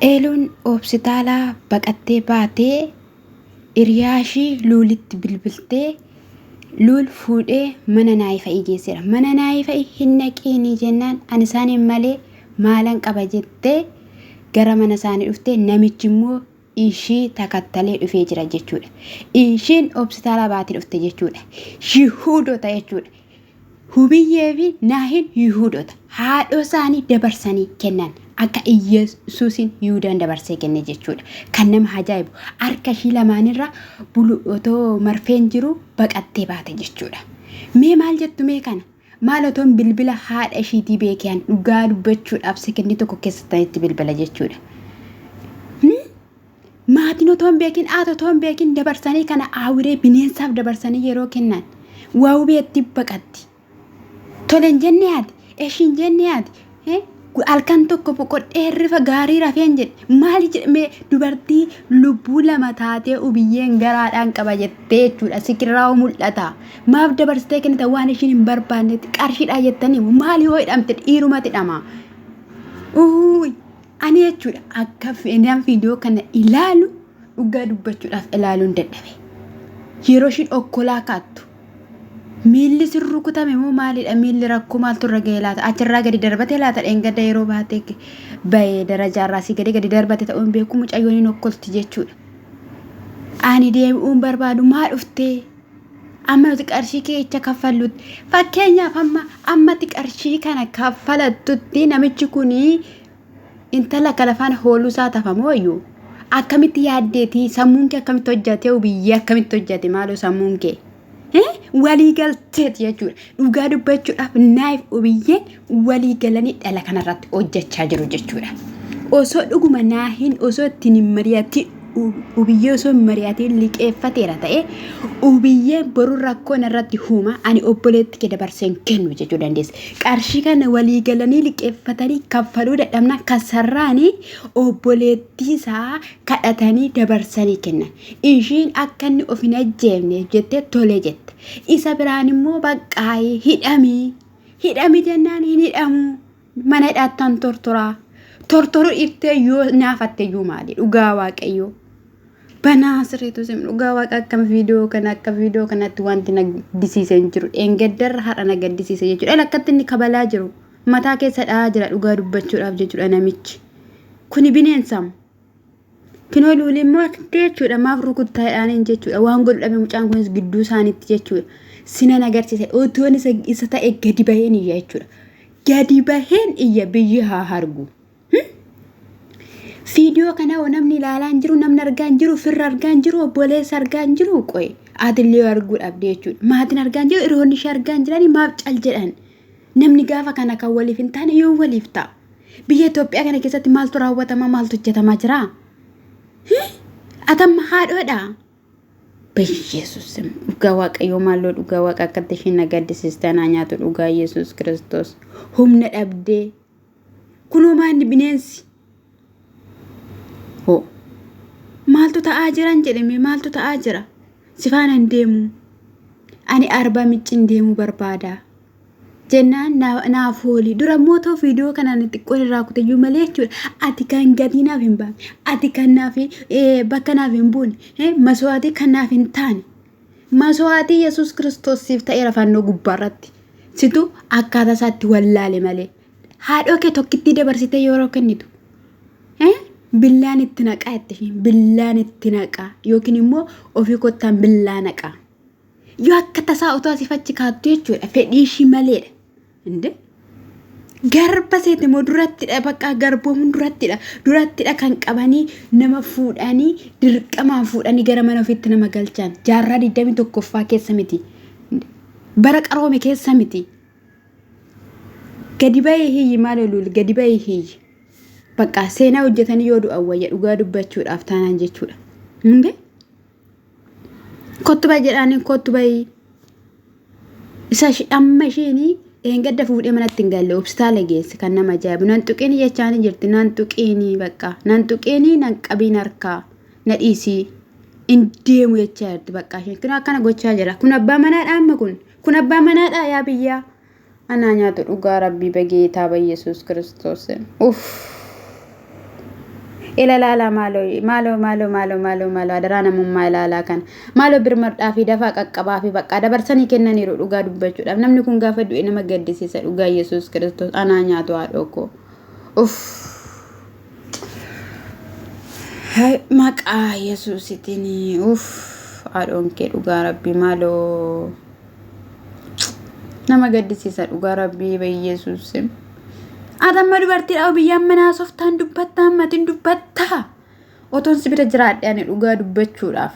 Eeluun hospitaalaa baqattee baatee hiriyaashii Luulitti bilbiltee Luul fuudhee mana Naayifa'ii geesseera. Mana Naayifa'ii hin naqiinii jennaan ani isaaniin malee maalan qaba jettee gara mana isaanii dhuftee namichi immoo ishii takattalee dhufee jira jechuudha. Ishiin hospitaalaa baatee dhufte jechuudha. Yihuudota jechuudha. Hubiyyee fi Naahin Yihuudota. Haadhoo isaanii dabarsanii kennan. Akka Iyyasuusin Yihuudaan dabarsee kenne jechuudha. Kan nama ajaa'ibu harka ishii lamaanirra bulu otoo marfeen jiru baqattee baate jechuudha. Mee maal jettu mee kana? Maal otoon bilbila haadha ishiitii beekee an dhugaa dubbachuudhaaf sekendii tokko keessatti itti bilbila jechuudha. Maatiin otoo hin beekin, haati otoo hin beekin dabarsanii kana aawiree bineensaaf dabarsanii yeroo kennan waawubeetti baqatti. Tole hin jenne haati, eshi hin jenne haati. Halkan tokko boqodhee hirrifa gaarii rafeen jedhe. Maali jedhamee dubartii lubbuu lama taatee ubiyyeen garaadhaan qaba jettee jechuudha. Sikirraa mul'ata. Maaf dabarsitee kennita waan ishiin hin barbaannetti qarshiidhaa jettanii maali yoo hidhamte dhiirumatti hidhama. Uuy. Ani jechuudha akka fedhan viidiyoo kana ilaalu dhugaa dubbachuudhaaf ilaaluun dadhabe. Yeroo ishiin okkolaa kaattu miilli sin rukutame moo maalidha miilli rakkoo maaltu irra ga'e laata achirraa gadi darbate laata dheengadda yeroo baatee bahee darajaarraa si gadi gadi darbate ta'uu hin beeku mucayyoon hin okkolti jechuudha. Ani deebi'uun barbaadu maa dhuftee amma nuti qarshii keecha kaffallutti fakkeenyaaf amma ammatti qarshii kana kaffalattutti namichi kun intala kana faana hooluu isaa tafamoo iyyuu akkamitti yaaddeetii sammuun kee akkamitti hojjate biyyee akkamitti hojjate maaloo sammuun kee walii galteeti jechuudha dhugaa dubbachuudhaaf naaf ubiyyeen walii galanii dhala kanarratti hojjechaa jiru jechuudha. Osoo dhuguma naahin osoo ittiin hin mari'atiin ubiyyee osoo hin mari'atiin liqeeffateera ta'e ubiyyeen boru rakkoo narratti huuma ani obboleetti kee dabarseen kennu jechuu dandeessa. Qarshii kana walii galanii liqeeffatanii kaffaluu dadhabna kasarraanii obboleettii isaa kadhatanii dabarsanii kennan. Ishiin akka inni of hin ajjeefne jettee tole jette. Isa biraan immoo baqqaayee hidhamii Hidhami jennaan hin hidhamu. Mana hidhaattan tortoraa. Tortoruu dhiiftee yoo naafatte iyyuu maali? Dhugaa Waaqayyoo. Banaa sirriitu sim dhugaa waaqa akkam viidiyoo kana akka viidiyoo kanatti wanti na gaddisiise hin jiru. Dheengaddarra har'a na gaddisiise jechuudha. Ela akkatti inni kabalaa jiru. Mataa keessa dha'aa jira dhugaa dubbachuudhaaf jechuudha namichi. Kuni bineensam. Kinoo luulii immoo akkatti jechuudha maaf rukuttaa jedhaaniin jechuudha waan godhu dhabe mucaan kunis gidduu isaaniitti jechuudha sinan agarsiise otoon isa isa ta'e gadi baheen iyya jechuudha gadi baheen iyya biyyi haa hargu. Viidiyoo kana hoo namni ilaalaa hin jiru namni argaa hin jiru firra argaa hin jiru obboleessa argaa hin jiru qoye atillee arguu dhabde jechuudha maatiin argaa hin jiru hiriyoonni ishee argaa hin jiranii maaf cal jedhan namni gaafa kana kan waliif hin taane yoo waliif ta'a. Biyya Itoophiyaa kana keessatti maaltu raawwatamaa maaltu hojjetamaa jira? Atamma haadhoodha. Bayyeesus dhugaa waaqayyoo maaloo dhugaa waaqa akkatti isheen na gaddisiiste anaa nyaatu dhugaa Yesuus Kiristoos humna dhabdee kunoo maanni bineensi hoo maaltu ta'aa jiran jedhame maaltu ta'aa jira si faana hin deemu ani arba miccin deemuu barbaada. Jennaan naaf hooli. Dura immoo otoo viidiyoo kanaan xiqqoon irraa kuteyyuu malee jechuudha. Ati kan gatii naaf hin baafne, ati kan naaf bakka naaf hin buune, maswaatii kan naaf hin taane. Maswaatii Yesuus Kiristoos siif ta'eera fannoo gubbaarratti. Situ akkaataa isaatti wallaale malee. Haadhoo kee tokkittii dabarsitee yeroo kennitu. Billaan itti naqaa itti billaan itti naqaa yookiin immoo ofii kottaan billaa naqaa. Yoo akka tasaa otoo asiif achi kaattu jechuudha fedhii ishii maleedha. Inde garba seete moo durattidha bakka garboomuun durattidha durattidha kan qabanii nama fuudhanii dirqamaan fuudhanii gara mana ofiitti nama galchan jaarraa 21ffaa keessa miti. Bara qaroome keessa miti. Gadi bahii hiyyi maal luul gadi bahii hiyyi. Bakka seenaa hojjetanii yoo du'an wayya dhugaa dubbachuudhaaf taanaan jechuudha. Hundee Kottu bahi jedhaaniin kottu bahi. Isa amma isheen dheengadda fuudhee manatti hin galle hospitaala geesse kan nama ajaa'ibu. Nan tuqiini jechaanii jirti nan tuqiini bakka nan tuqiini nan qabiin harkaa na dhiisii hin deemu jechaa jirti bakka isheen kun akkana gochaa jira. Kun abbaa manaadha amma kun kun abbaa manaadha yaa biyyaa. Anaa nyaatu dhugaa rabbii bageetaa ba Yesuus kiristoos. Uff. Ilaalaa maaloo maaloo maaloo maaloo maaloo maaloo, adaraa namummaa ilaalaa kana. Maaloo birmadhaa fi dafaa qaqqabaa fi bakka dabarsanii kennaniiru. Dhugaa dubbachuudhaaf namni kun gaafa du'e nama gaddisiisa. Dhugaa Yesuus Kiristoos anaa nyaatu haadhoo koo. Uff. Maqaa Yesuusitiin, uff, haadhoon kee dhugaa rabbii maaloo. Nama gaddisiisa dhugaa rabbii Yesuus. Ati amma dubartiidha, biyyaan manaa softaan dubbattaa, ammatiin dubbattaa. Otoon si bira jiraadhe ani dhugaa dubbachuudhaaf.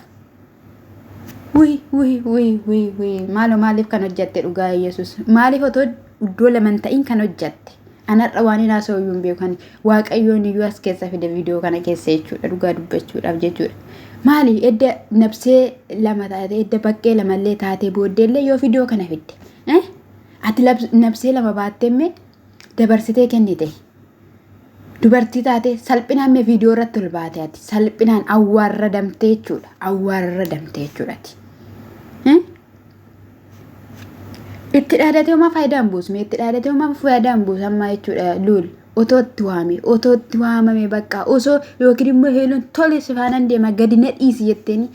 Wuy wuy wuy wuy wuy, maaloo, maaliif kan hojjatte dhugaa Yesuus? Maaliif otoo iddoo lama ta'in kan hojjatte? Anarra waan hin haasa'u iyyuu hin beekan. Waaqayyoon iyyuu as keessa fide viidiyoo kana keessa jechuudha, dhugaa dubbachuudhaaf jechuudha. Maali edda nabsee lama taate, edda baqqee lamallee taatee booddeellee yoo viidiyoo kana fidde? Ati nabsee lama baatteemme dabarsitee kennite. Dubartii taate salphinaan mee viidiyoo irratti ol baate, ati salphinaan awwaarradamtee jechuudha. Awwaarradamtee jechuudha ati. Itti dhaadatee homaa faayidaa hin buusne. Itti dhaadatee homaa faayidaa hin buusu amma jechuudha luul. Otoo itti waame, otoo itti waamame bakka osoo yookiin immoo heeluun tole si faanaan deema, gadi na dhiisi jetteeni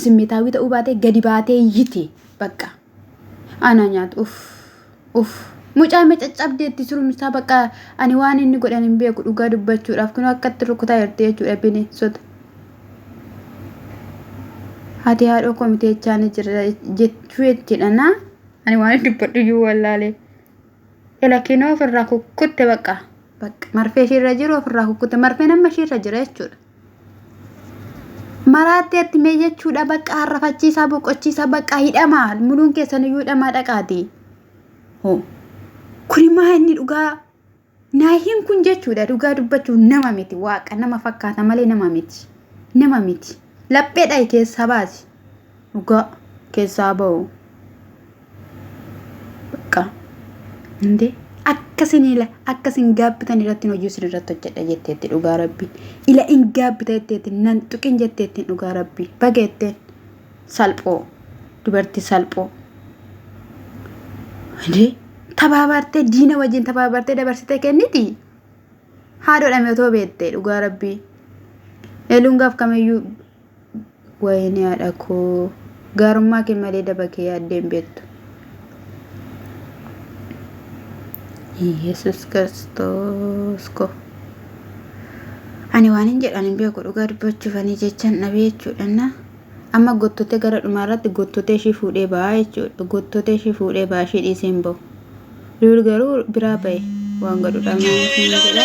simmitaawwii ta'uu baatee gadi baatee iyyite bakka. Ana nyaatu, uff uff. Mucaa mee caccabdeetti surumsaa, bakka ani waan inni godhan hin beeku dhugaa dubbachuudhaaf. Kun akkatti rukutaa jirti jechuudha bineensota. Ati haadhoo komiteechaa ni jira jechuu jechuudha. Ani waan dubbadhu iyyuu wallaalee. Elakinoo ofirraa kukkutte bakka. Bakka marfee ishiirra jiru ofirraa kukkutte, marfeen amma ishiirra jira jechuudha. Maraatteetti mee jechuudha, bakka harrafachiisaa boqochiisaa, bakka hidhamaa muluun keessan iyyuu hidhamaa dhaqaati. Kuni maa inni dhugaa naahiin kun jechuudha, dhugaa dubbachuuf nama miti, waaqa nama fakkaata malee nama miti. Nama miti. Laphee dhahi keessaa baasi. Dhugaa keessaa ba'u. Bakka. Indee akkasin ila akkasin gaabbitan irratti hojii isin irratti hojjedha jetteetti dhugaa rabbi. Ila in gaabbita jetteetti, nan tuqin jetteetti dhugaa rabbi. Baga jetteen salphoo, dubartii salphoo. Indee tabaabartee diina wajjin tabaabartee dabarsitee kenniti. Haadhodhame otoo beette dhugaa rabbi. Eeluun gaaf kamiyyuu wayini haadha koo, gaarummaa kee malee daba kee yaaddee hin beektu. Yesus Kiristoos ko. Ani waan hin jedhan hin beeku dhugaa dubbachuuf, ani jechan dhabee jechuudha. Na amma gottotee gara dhumaa irratti gottotee ishii fuudhee ba'aa jechuudha. Gottotee ishii fuudhee ba'aa, ishii dhiisee hin bahu. Luul garuu biraa ba'e waan godhudha jedha.